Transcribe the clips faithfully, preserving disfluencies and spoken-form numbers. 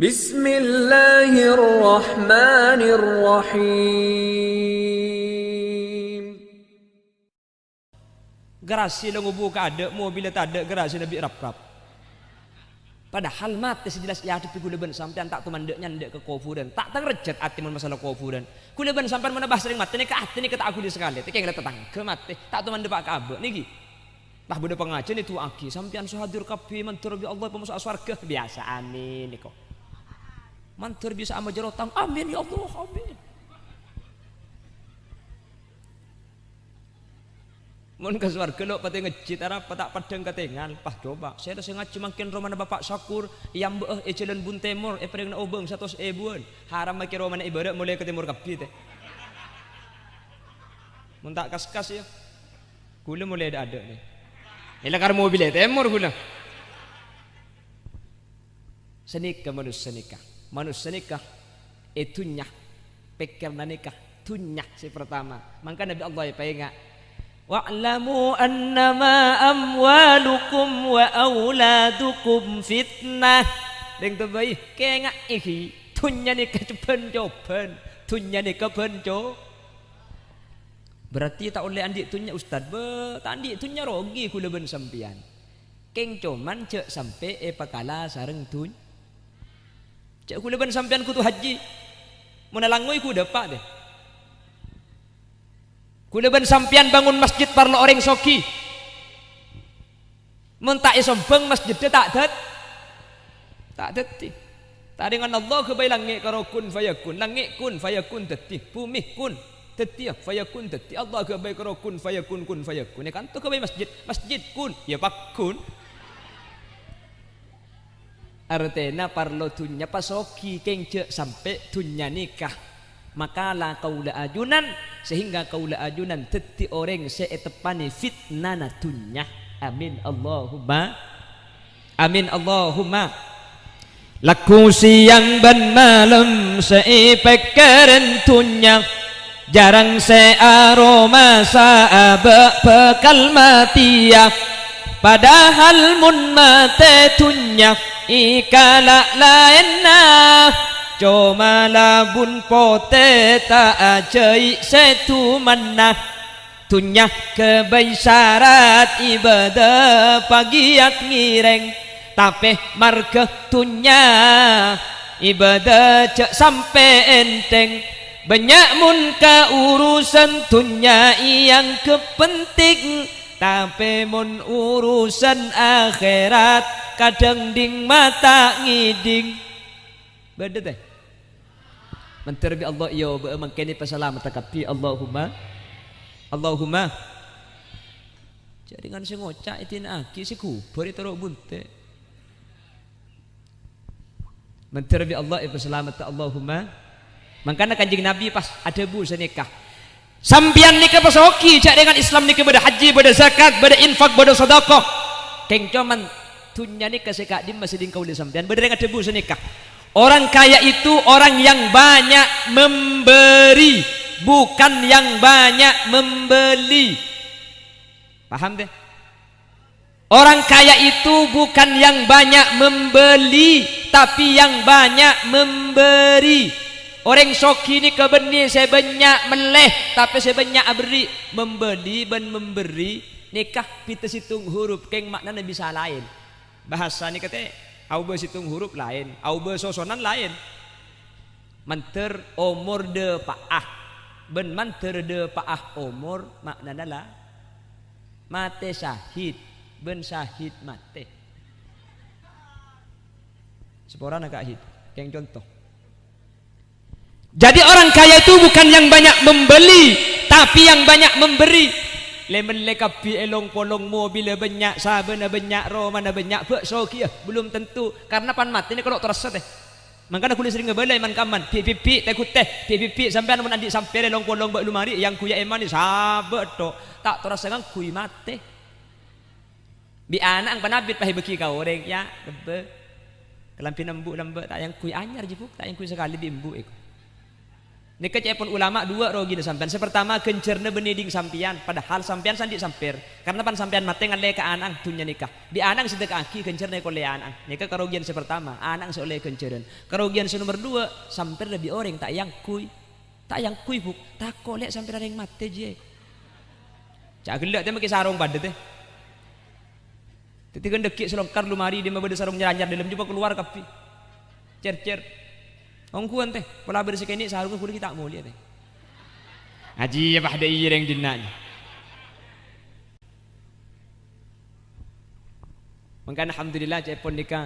Bismillahirrahmanirrahim. Garasi la ngobu ka adâ', mobilla tadâ', garasina bi' rap-rap. Padahal matè sè jelas èadhebbhi kaulâ bân sampèyan, ta' toman dâ' nyandâ' ka kobhurân. Ta' tangrejjhât atè mon masalah kobhurân. Kaulâ bân sampèyan mon abâ' serrèng matè nèka, atè nèka ta' aghuli sakalè. Tèkèng la tatangghâ matè, ta' toman dâpa' ka abâ' nèka. Pas bâdâ pangajiân èdu'aaghi, sampèyan sè hadir kabbhi mandhâr bi' Allah èpamasok sowarghâ. Biyasa, amin, nèko. Mandhâr bisa amajâr otang, amin, ya Allah, amin. Mon ka sowarghâ lo' patè ngejjhit, arapa ta' peddhâng katèngal? Pas coba, sè sè ngajhi mangkèn romana Bapa' Syakur, èambâ'â è Jhâlân Bun Tèmor, èparèngana obâng satos èbuwân. Haram makè romana è bârâ' molè ka tèmor kabbhi, tè. Mon ta' kas-kas, ya. Kaulâ molè dâ'-adâ', nè. Èlakar mobilla tèmor kaulâ. Sanèka manossa nèka. Manossa nèka è dhunnya, pèkkèranna nèka dhunnya sè partama. Mangkana bi' Allah èpaènga', "Wa'lamu annama amwalukum wa auladukum fitnah." Rèng towa bhâi, kaènga'è ghi, dhunnya nèka bân-cobhân. Dhunnya nèka bân-co-, Berarti ta' ollè andi' dhunnya, Ustad? Bâ, ta' andi' dhunnya rogi kaulâ bân sampèyan. Kèng coman jhâ' sampè' èpakala sareng dhun-, jhâ' kaulâ bân sampèyan kodhu hajji. Mon alangngoy kodhu dâpa', tè. Kaulâ bân sampèyan bângon masjid parlo orèng soghi. Mon ta' èsombhâng masjiddhâ ta' dâd-, ta' dâddhi. Tarèngan Allah ghâbây langngè' karo kun fayakun, langngè' kun fayakun dâddhi, bhumè kun dâddhiyâ, fayakun dâddhi. Allah ghâbây karo kun fayakun, kun fayakun. È kanto ghâbây masjid, masjid kun, ya paggun. Artèna parlo dhunnya pasoghi, kèng jhâ' sampè' dhunnya nèka makala kaulâ ajunan, sehingga kaulâ ajunan dâddhi orèng sè èteppanè fitnana dhunnya. Amin, Allahumma amin, Allahumma. Lagghu sèyang bân malem sè èpèkkèrè dhunnya, jhârâng sè aromasa abâ' bhâkal matèya. Padahal mon matè dhunnya èkala' laènna, coma labun potè ta' ajhâi' sè dumanna. Dhunnya ghâbây sarat ibâdâ pagiyat ngèrèng, tapè marghâ dhunnya ibâdâ jhâ' sampè' ènthèng. Bânnya' mon ka urusan dhunnya èangghep penting, tapè mon urusan akhèrat kadhâng dhing mata ngèdhing. Bâdâ, tè? Mandhâr bi' Allah èobâ'â mangkèn èpasalamettâ kabbhi. Allahumma. Allahumma. Jhâ' rèngan sè ngoca' èdina'aghi, sè ghubâr ètoro' bunte'. Mandhâr bi' Allah èpasalamettâ. Allahumma. Mangkana Kanjeng Nabi pas adhâbu sanèka, "Sampèyan nèka pasoghi, jhâ' rèngan Islam nèka bâdâ hajji, bâdâ zakat, bâdâ infak, bâdâ sadhâka. Kèng coman dhunnya nèka sè ka'dimma sè dhing kaulâ sampèyan?" Bâdâ rèng adhâbu sanèka, "Orang kaya itu orang yang banyak memberi, bukan yang banyak membeli." Paham, tè? Orang kaya itu bukan yang banyak membeli, tapi yang banyak memberi. Orèng soghi nèka bânnè sè bânnya' mellè, tapè sè bânnya' aberri'. Membeli bân memberi nèka bhidhâ sèttong hurup, kèng ma'nana bisa laèn. Bhâsa nèka tè, aobâ sèttong hurup laèn, aobâ sosonan laèn. Mandhâr omor dâpa'a bân mandhâr dâpa'a omor ma'nana la-, matè syahid bân syahid matè. Saporana ka' hit, kèng conto. Jadi orang kaya itu bukan yang banyak membeli, tapi yang banyak memberi. Lè-mellè kabbhi è long-polong, mobilla bânnya', sabâna bânnya', romana bânnya', bâ' sogiyâ, belum tentu. Karena pan matè nèka lo' terassa tè. Mangkana ghulâ serrèng ngabâlâi man-kamman, bi'-bi', tè-ghuttè, bi'-bi', sampèyan mon andi' sampè' è long-polong bâ' lumari, èangghuya è manè, sabâ' tho, ta' terassa ngangghuy matè. Bi' ana' panabit pas èbâghi ka orèng, ya, lebbâ. Kalambhina embu' lambâ' ta' èangghuy anyar jiyâ, Bu', ta' èangghuy sakalè bi' embu' èko. Nèka ca'èpon ulama duwâ' rogina sampèyan. Sè partama, ghânjhârânna bânnè ding sampèyan, padahal sampèyan sè andi' sampèr. Karna pan sampèyan matè ngallè ka ana'na dhunnya nèka. Bi' ana'na sè èdâka'aghi ghânjhârânna èkollè ana'na. Nèka karogiyan sè partama, ana'na sè ollè ghânjhârân. Karogiyan sè nomer duwâ', sampèrra bi' orèng ta' èangghuy. Ta' èangghuy, Bu'. Tako' lè' sampèrra rèng matè, jiyâ. Ca' ghellâ' tè makè sarong padâ tè. Dhâddhi kan dhâggi' salongkar lu marè dimma bâdâ sarong nyar-anyar dâlem jhubâ kalowar kabbhi. Cèr-cèr. Ongghuwân tè, pola bâdâ sè kènè' sarongnga ghulâ ghi' ta' molè tè. Ajiyâ padâ iyâ rèng dinna'. Mangkana alhamdulillah ca'èpon nèka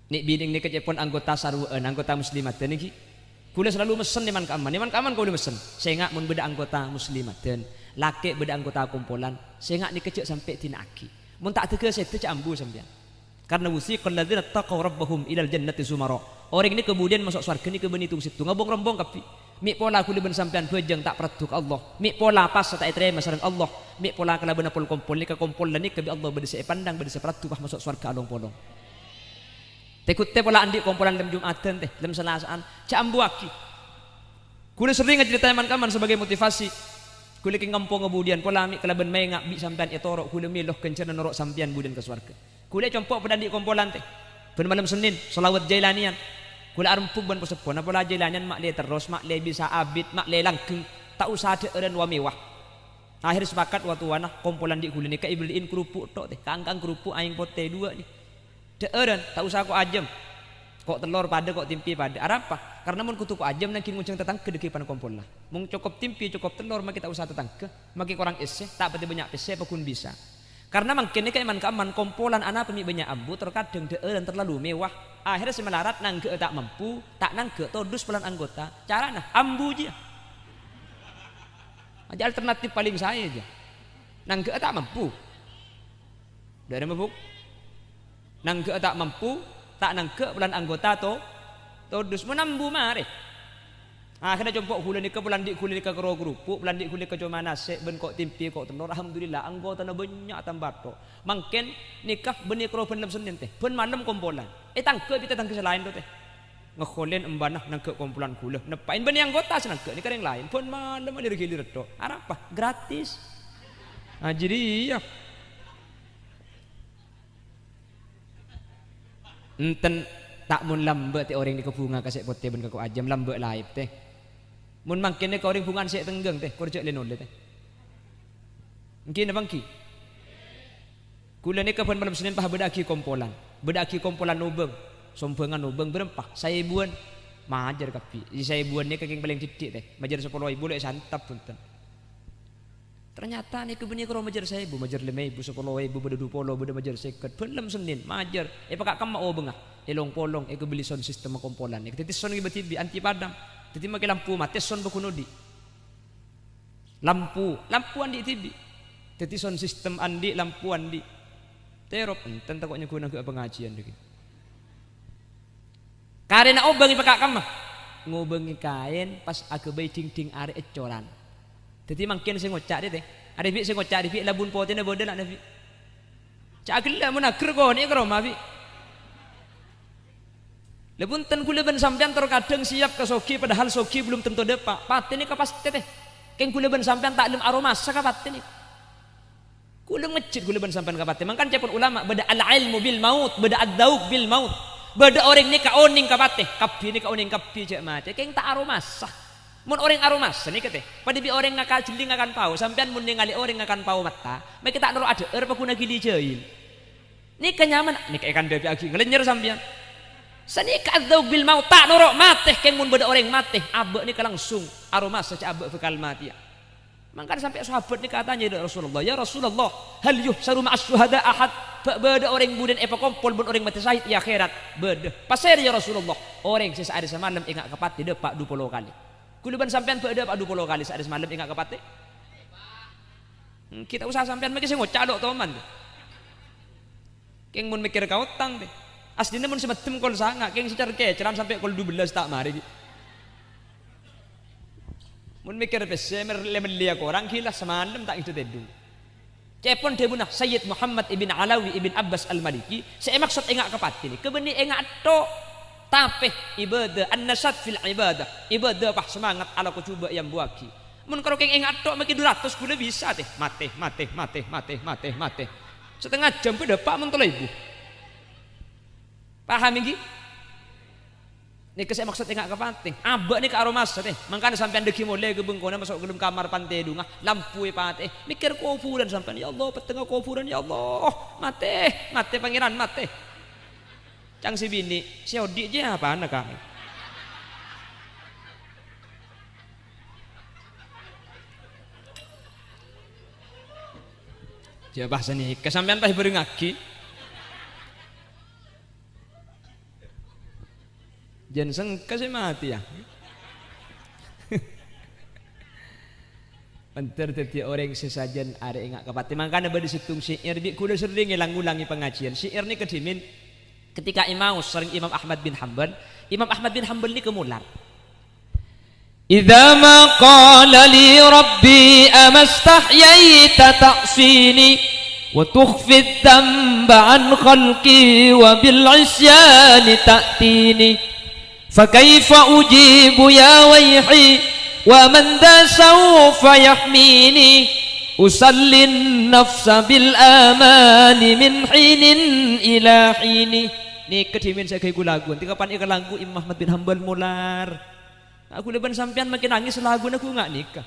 nè' binè' nèka ca'èpon anggota sarwa'an, anggota muslimadhân nèka. Ghulâ salalu messen nèman ka'amman, nèman ka'amman kaulâ messen. Sènga' mon bâdâ anggota muslimadhân, lakè' bâdâ anggota kompolan, sènga' nèka jhâ' sampè' dina'aghi. Mon ta' dhâgghâ sèdhâ jhâ' ambu sampèyan. Karna wusiqal ladzina taqaw rabbahum ilal jannati zumara. Orèng nèka budiyân maso' sowarghâ nèka bânnè tong-sèttong, abhung-rombhung kabbhi. Mè' pola ghulâ bân sampèyan bhâjâng ta' parlo ka Allah. Mè' pola pasa ta' ètarèma sareng Allah. Mè' pola kalabânna pol-kompol nèka kompolan nèka bi' Allah bâdâ sè èpandhâng, bâdâ sè parlo, pas maso' sowarghâ along-polong. Tè-ghuttè pola andi' kompolan lem Jum'adhân tè, lem Salasa'an. Jhâ' ambuwâghi. Ghulâ serrèng acarèta èman-ka'amman sebagai motivasi. Ghulâ kèng ngamponga budiyân pola mè' kalabân maènga' bi' sampèyan ètoro', ghulâ mèlo ghânjhârânna noro' sampèyan budiyân ka sowarghâ. Ghulâ compo' padâ andi' kompolan tè. Bân malem Sennèn, shalawat Jailaniyân. Ghulâ arembhuk bân po-seppo, na pola Jailaniyân ma'lè terros, ma'lè bisa abit, ma'lè langgheng. Ta' osa dhâ'ârân wa mewah. Akhèr sepakat wa towana, kompolan dhi' ghulâ nèka èbelli'in kerupuk tok tè. Kangkang kerupuk aèng potè duwâ' nè. Dhâ'ârân, ta' osa ko' ajâm. Ko' tellor padâ, ko' tèmpè padâ. Arapa? Karna mon kodhu ko' ajâm, nangghing ngonjhâng tatangghâ dhâggi' pan kompolla. Mon cokop tèmpè, cokop tellor, makè ta' osa tatangghâ. Makè korang essè, ta' patè bânnya' pèssè, paghun bisa. Karna mangkèn nèka èman-ka'amman kompolan anapa mè' bânnya' ambu, terkadhâng dhâ'ârân terlalu mewah. Akhèrra sè malarat nangghâ'â ta' mampu, ta' nangghâ' todus polana anggota. Carana, ambu jiyâ. Aja alternatif palèng saè jiyâ. Nangghâ'â ta' mampu. Dhâ'ârân mabuk. Nangghâ'â ta' mampu, ta' nangghâ' polana anggota to-, todus. Mon ambu marè. Akhèrra compo' ghulâ nèka, polana dhi' ghulâ nèka karo kerupuk, polana dhi' ghulâ nèka coma nasè' bân ko' tèmpè, ko' tellor. Alhamdulillah, anggotana bânnya' tamba tok. Mangkèn nèka bânnè karo bân lem Sennèn tè, bân malem kompolan. Ètangghâ bi' tatangghâ sè laèn to tè. Ngèkholèn embana nangghâ' kompolan ghulâ, neppa'èn bânnè anggota sè nangghâ' nèka rèng laèn. Bân malem alir-gilir tok. Arapa? Gratis. Ah, jârèya. Enten, ta' mon lambâ' tè orèng nèka bhunga ka sè potè bân ka ko' ajâm, lambâ' laèp tè. Mon mangkèn nèka orèng bhungana sè tengghâng tè, kor jhâ' lè-nolè tè. Èngghi napa èngghi? Ghulâ nèka bân malem Sennèn pas bâdâ'âghi kompolan. Bâdâ'âghi kompolan obâng, sombhângan obâng bârâmpa? Saèbuwân. Majâr kabbhi. È saèbuwân nèka kèng palèng dhiddhi' tè. Majâr sapolo èbu lè santap bhunten. Ternyata nèka bânnè karo majâr saèbu, majâr lèma èbu, sapolo èbu, bâdâ du polo, bâdâ majâr sèket. Bân lem Sennèn, majâr. Èpaka'kemma obângnga. Èlong-polong, èkabelli sound system kompolan. Dhâddhi sound ghibâ dhibi', anti padam. Dhâddhi makè lampu matè, sound paghun odi'. Lampu, lampu andi' dhibi'. Dhâddhi sound system andi', lampu andi'. Terop, enten tako' nyangghu nangghâ' pangajiyân dhâggi'. Karèna obâng èpaka'kemma? Ngobângè kaèn pas aghâbây dhingdhing arè ècoran. Dhâddhi mangkèn sè ngoca' rè tè. Arè bi' sè ngoca' rè bi' labun potèna bâdâ la' nabi. Ca' ghellâ' mon aghâr konè'è ka roma bi'. Lha bhunten ghulâ bân sampèyan terkadhâng siap ka soghi padahal soghi belum tentu dâpa'. Patè nèka pastè tè. Kèng ghulâ bân sampèyan ta' lem aromasa ka patè nèka. Ghulâ ngejjhit ghulâ bân sampèyan ka patè. Mangkana ca'èpon ulama, bâdâ al-ilmu bil maut, bâdâ adz-dzauq bil maut. Bâdâ orèng nèka onèng ka patè, kabbhi nèka onèng kabbhi jâ' matè. Kèng ta' aromasa. Mon orèng aromasa nèka tè, padâ bi' orèng ngaka-, jhelling ngakan pao, sampèyan mon nèngalè orèng ngakan pao matta, makè ta' noro' adhâ'âr paghun aghili jâil. Nèka nyamana, nèka èkandhâpi'aghi, ngalènyèr sampèyan. Sanèka adz-dzauq bil maut, ta' noro' matè, kèng mon bâdâ orèng matè, abâ' nèka langsung aromasa jâ' abâ' bhâkal matèya. Mangkana sampè' sahabat nèka atanya ka Rasulullah, "Ya Rasulullah, hal yuhsyaru ma'asy syuhada ahad?" Bâ-, bâdâ orèng budina èpakompol bân orèng matè sahid è akhèrat? Bâdâ. Pasèra, ya Rasulullah? Orèng sè saarè samalem enga' ka patè dâpa' du polo kalè. Ghulâ bân sampèyan bâ' dâpa' du polo kalè saarè samalem enga' ka patè? Ènggi ta' osa sampèyan, makè sè ngoca' lo' toman. Kèng mon mèkkèr ka otang, tè. Asdina mon sè mèddem kol sanga', kèng sè cer-kèceran sampè' kol dubellâs ta' marè, ghi. Mon mèkkèr pèssè, mer-, lè-, mellèya korang, ghi la samalem ta' ngèdhâ tèdung. Ca'èpon dhâbuna Sayyid Muhammad ibn Alawi ibn Abbas Al-Maliki, sè èmaksod enga' ka patè nèka bânnè enga' tok. Tapè ibadah, an-nasyat fil ibadah. Ibadah pas semangat alako jhubâ' èambuwâghi. Mon karo kèng enga' tok makkè du ratos ghulâ bisa tè. Matè, matè, matè, matè, matè, matè. Satengnga jhâm bâdâ pa' mon tello èbu. Paham ènggi? Nèka sè maksod enga' kapatè. Abâ' nèka aromasa tè. Mangkana sampèyan dhâggi' molè ka bengkona maso' ka dâlem kamar pantèdungnga, lampu èpatè'è. Mèkkèr kobhurân sampèyan, "Ya Allah, pettengnga kobhurân, ya Allah. Matè, matè Pangèran, matè." Ca'na sè binè', "Sè odi' jiyâ apana, Ka'?" Jhâ' bhâsa nèka sampèyan pas èbhârengngaghi. Jhân sengka sè matè, yâ. Mandhâr dhâddhiyâ orèng sè sajân arè enga' kapatè. Mangkana bâdâ sèttong syi'ir bi' ghulâ serrèng èlang-ngolangè pangajiyân. Syi'ir nèka dhimèn ketika èmaos sareng Imam Ahmad bin Hambal. Imam Ahmad bin Hambal nèka molar. "Idza ma qala li rabbi amastahyaita ta'sini, wa tukhfi dzanba an khalqi wa bil isyani ta'tini." Fa kaifa ujibu ya waihi, wa man dza sawfa yahmini? Usallin nafsa bil amali min hinin ila hini. Nèka dhimèn sè aghâbây ghulâ lagu. Ènta kapan èkalaghu Imam Ahmad bin Hambal molar. Aku lè bân sampèyan makkè nangès laguna ghu nga' nèka.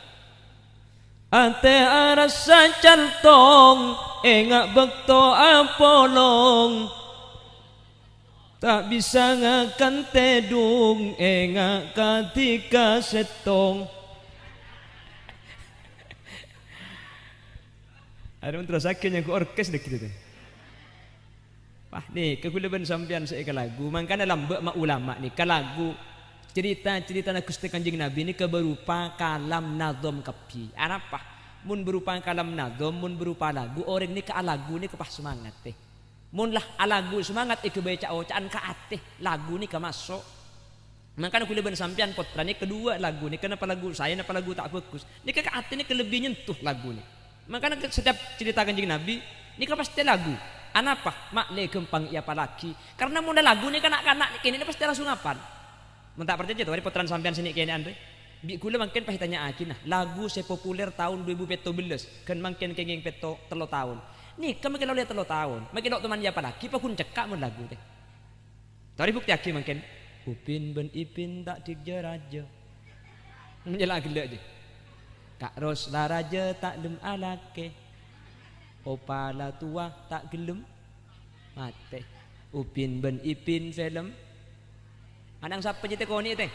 Atè arassa caltong, enga' bâkto apolong. Ta' bisa ngakan tèdung, enga' kadhi ka sèttong. Adhu terrossaghi nyangghu orkes dâ' ghittu, tè. Wah, nèka ghulâ bân sampèyan sè èkalaghu. Mangkana lambâ' ma-, ulama nèka laghu carèta-carètana Ghustè Kanjeng Nabi nèka bârupa kalam nadhom kabbhi. Anapa? Mon bârupa kalam nadhom, mon bârupa laghu, orèng nèka alaghu nèka pas semangat, tè. Mon la alaghu semangat èghâbây ca'-oca'an ka atè, laghu nèka maso'. Mangkana ghulâ bân sampèyan pottra nèka duwâ' laghu nèka, napa laghu saè, napa laghu ta' bhâghus. Nèka ka atè nèka lebbi nyentuh laghu nèka. Mangkana ke-, setiap carèta Kanjeng Nabi nèka pastè laghu. Anapa? Ma'lè ghâmpang èapallaghi. Karna mon la laghu nèka na'-kana' kènè' pastè langsung apal. Mon ta' parcajâ, tabâri' pottrana sampèyan sè nè'-kènè'an rè. Bi' ghulâ mangkèn pas ètanya'aghina, laghu sè populer taon du èbu pètto bellâs, ghân mangkèn kèngèng pètto, tello taon. Nèka makè la ollè tello taon. Makè lo' toman èapallaghi, paghun cekka' mon laghu, tè. Torè buktèyaghi mangkèn. Upin bân Ipin ta' dhik jâ-rajâ. Nyèla ghellâ' jiyâ. Ka'ros la rajâ ta' lem alakè. Opa la towa ta' ghellem matè. Upin bân Ipin film. Ana'na sapa jiyâ tè konè' tè?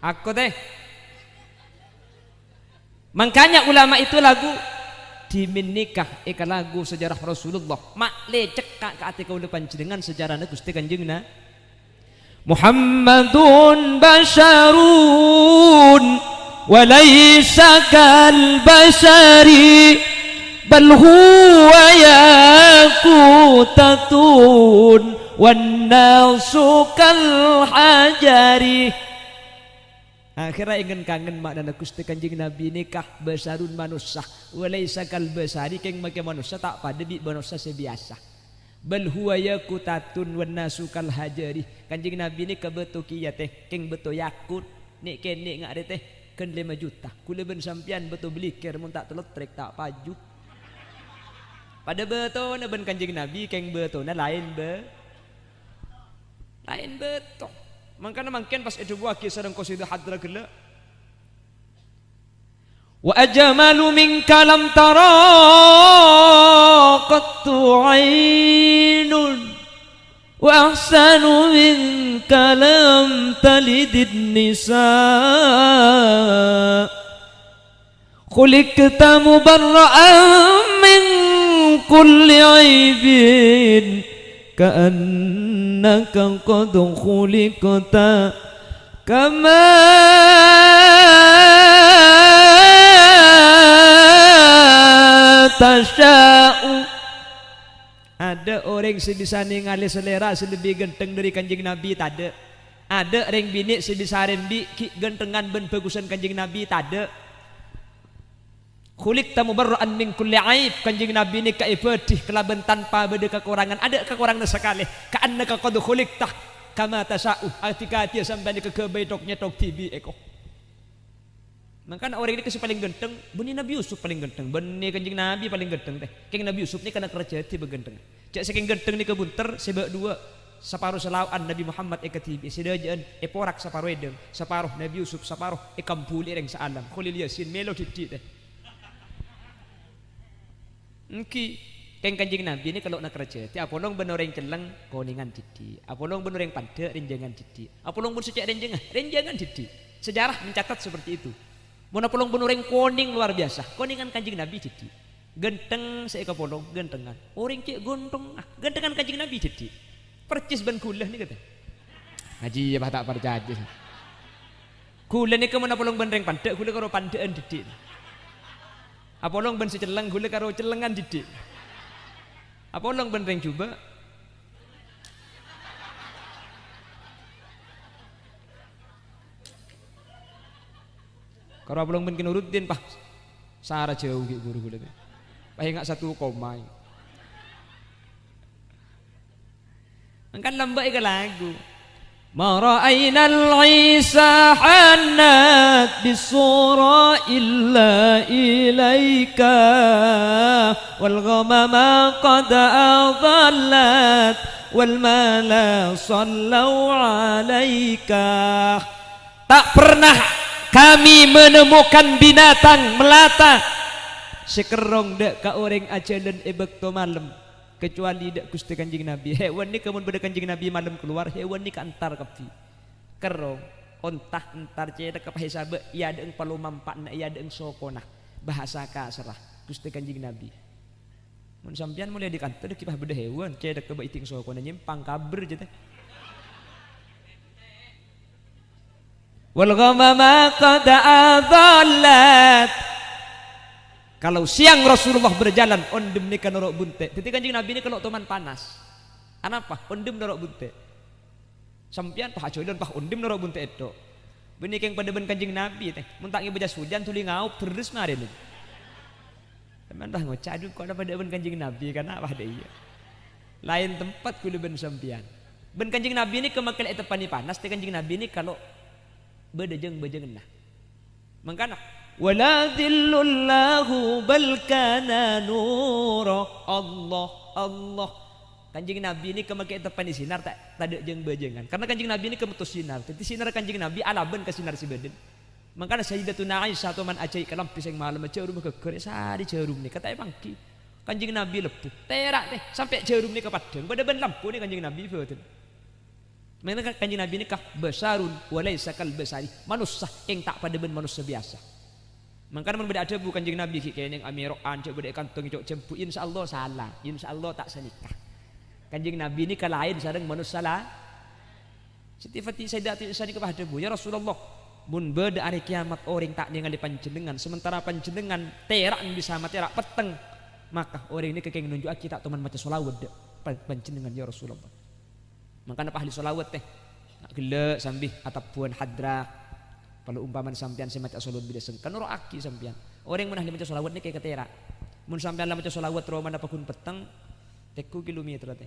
Ako tè. Mangkanya ulama itu laghu, dhimèn nèka èkalaghu sejarah Rasulullah. Ma'lè cekka' ka atè kaulâ panjhennengngan sejarahna Ghustè Kanjeng Na-, Muhammadun basyarun wa laisa kal basyari, bal huwa yaqutatun wan nasu kal hajari. Akhèrra èngen-kangen ma'nana Ghustè Kanjeng Nabi nèka basyarun manossa. Wa laisa kal basyari, kèng makè manossa ta' padâ bi' manossa sè biyasa. Bal huwa yaqutatun wan nasu kal hajari. Kanjeng Nabi nèka bâto kèya tè, kèng bâto yakut. Nè'-kènè' nga' rè tè, ghân lèma juta. Ghulâ bân sampèyan bâto bligher mon ta' tello trèk ta' paju. Padâ bâtona bân Kanjeng Nabi, kèng bâtona laèn bâ-, Laèn bâto. Mangkana mangkèn pas èdhâbuwâghi sareng Qasidah Hadra ghellâ', "Wa ajmalu minka lam tara qattu ainun, wa ahsanu minka lam talidin nisa." Khuliqta mubarra'an min kulli aibin, ka'annaka qad khuliqta kama tasya'u. Adâ' orèng sè bisa nèngalè salèra sè lebbi ghântheng dâri Kanjeng Nabi? Tadâ'. Adâ' rèng binè' sè bisa arembi' ghi' ghânthengan bân bhâghusân Kanjeng Nabi? Tadâ'. "Khuliqta mubarra'an min kulli aib." Kanjeng Nabi nèka èbâdhi kalabân tanpa bâdâ kakorangan, adâ' kakoranganna sakalè. "Ka'annaka qad khuliqta kama tasya'u." Adhi-kadhiyâ sampèyan nèka èghâbây thok-nyèthok dhibi' èko. Mangkana orèng nèka sè palèng ghântheng, bânnè Nabi Yusuf palèng ghântheng. Bânnè Kanjeng Nabi palèng ghântheng, tè. Kèng Nabi Yusuf nèka na' rajâdhi bâghântheng. Jhâ' sakèng ghântheng nèka bunter, sè bâ' duwâ', saparo salao'an Nabi Muhammad èkadhibi'i, sè dhâjâ'ân èporak saparo èdhâng, saparo Nabi Yusuf, saparo èkambuli rèng saalam. Kholil Yasin mèlo dhiddhi', tè. Èngghi, kèng Kanjeng Nabi nèka lo' na' rajâdhi, apolong bân orèng celleng, konèngan dhiddhi'. Apolong bân orèng pandâ', rènjhângan dhiddhi'. Apolong bân sè cè' rènjhângnga, rènjhângan dhiddhi'. Sejarah mencatat seperti itu. Mon apolong bân orèng konèng luar biasa, konèngan Kanjeng Nabi dhiddhi'. Ghântheng sè èkapolong, ghânthengan. Orèng cè' ghântheng, ah, ghânthengan Kanjeng Nabi dhiddhi'. Percis bân ghulâ nèka, tè. Ngajhi, yâ, pas ta' parcajâ. Ghulâ nèka mon apolong bân rèng pandâ', ghulâ karo pandâ'ân dhiddhi'. Apolong bân sè celleng, ghulâ karo cellengan dhiddhi'. Apolong bân rèng jhubâ'. Karo apolong bân Ki Nuruddin, pas sara jhâu ghi' buru ghulâ, tè. Pas enga' satu koma. Mangkana lambâ' èkalagu. Ma ra'ainal 'isa hannat bis-sura illa ilaika, wal ghamama qad adhallat, wal mala shallau 'alaika. Ta' pernah kami menemukan binatang melata sè kerrong dâ' ka orèng ajhâlân è bâkto malem, kecuali dâ' Ghustè Kanjeng Nabi. Hèwan nèka mon bâdâ Kanjeng Nabi malem kalowar, hèwan nèka entar kabbhi. Kerrong, onta entar cèthagghâ pas èsabâ', è adâ'eng palomampa'na, è adâ'eng sokona. Bahasa kasarra, Ghustè Kanjeng Nabi. Mon sampèyan molaè dâri kantor, ghi' pas bâdâ hèwan, cèthagghâ bâ' èdhing sokona nyèmpang kabher jâ, tè. Wal ghamama qad adhallat. Kalau siang Rasulullah berjalan, onḍhem nèka noro' bhuntè'. Dhâddhi Kanjeng Nabi nèka lo' toman panas. Anapa? Onḍhem noro' bhuntè'. Sampèyan pas ajhâlân, pas onḍhem noro' bhuntè' ètto'. Bânnè kèng paḍâ bân Kanjeng Nabi, tè. Mon ta' ngèbâ jas hujan, dhuli ngaop, terros marèna. Sampèyan pas ngoca', "Adhu, kok la paḍâ bân Kanjeng Nabi, kana'?" Wah, dâ' iyâ. Laèn tempat ghulâ bân sampèyan. Bân Kanjeng Nabi nèka makè la èteppanè panas, tè Kanjeng Nabi nèka lo' bâḍâ jâng-bâjânganna. Mangkana, "Wala dhillun lahu bal kana nura." Allah, Allah. Kanjeng Nabi nèka makè èteppanè sinar, ta', taḍâ' jâng-bâjângan. Karna Kanjeng Nabi nèka metto sinar. Dhâddhi, sinarra Kanjeng Nabi alabân ka sinar sè bâḍâ. Mangkana Sayyidatuna Aisyah toman ajhâi kalambhi sè malem, jhârumma ghâggâr, èsarè jhârum nèka ta' èpangghi. Kanjeng Nabi lebbhu, tèra' tè, sampè' jhârum nèka paḍḍhâng, paḍâ bân lampu nè Kanjeng Nabi bhâdhân. Mangkana Kanjeng Nabi nèka basarun wa laisa kal basari, manossa kèng ta' paḍâ bân manossa biyasa. Mangkana mon bâḍâ aḍhâbu Kanjeng Nabi ghi' kènèng amèro'an, jhâ' bâḍâ è kantong co' jhâmbhu, insyaallah sala, insyaallah ta' sanèka. Kanjeng Nabi nèka laèn sareng manossa la-, Siti Fati-, Sayyidati Aisyah nèka pas aḍhâbu, "Ya Rasulullah, mon bâḍâ arè kiyamat orèng ta' nèngalè panjhennengngan, sementara panjhennengngan tèra'na bisa matèra' petteng, maka orèng nèka kèng nonjhu'aghi ta' toman maca sholawat ḍâ' pan-, panjhennengngan, ya Rasulullah." Mangkana pas ahli sholawat, tè. Na' ghellâ' sambi atabbhuwân hadrah. Kalau umpamana sampèyan sè maca sholawat bidhâ sengka, noro'aghi sampèyan. Orèng mon ahli maca sholawat nèka èkatèra'. Mon sampèyan la maca sholawat romana paggun petteng, tekku kilometer, tè.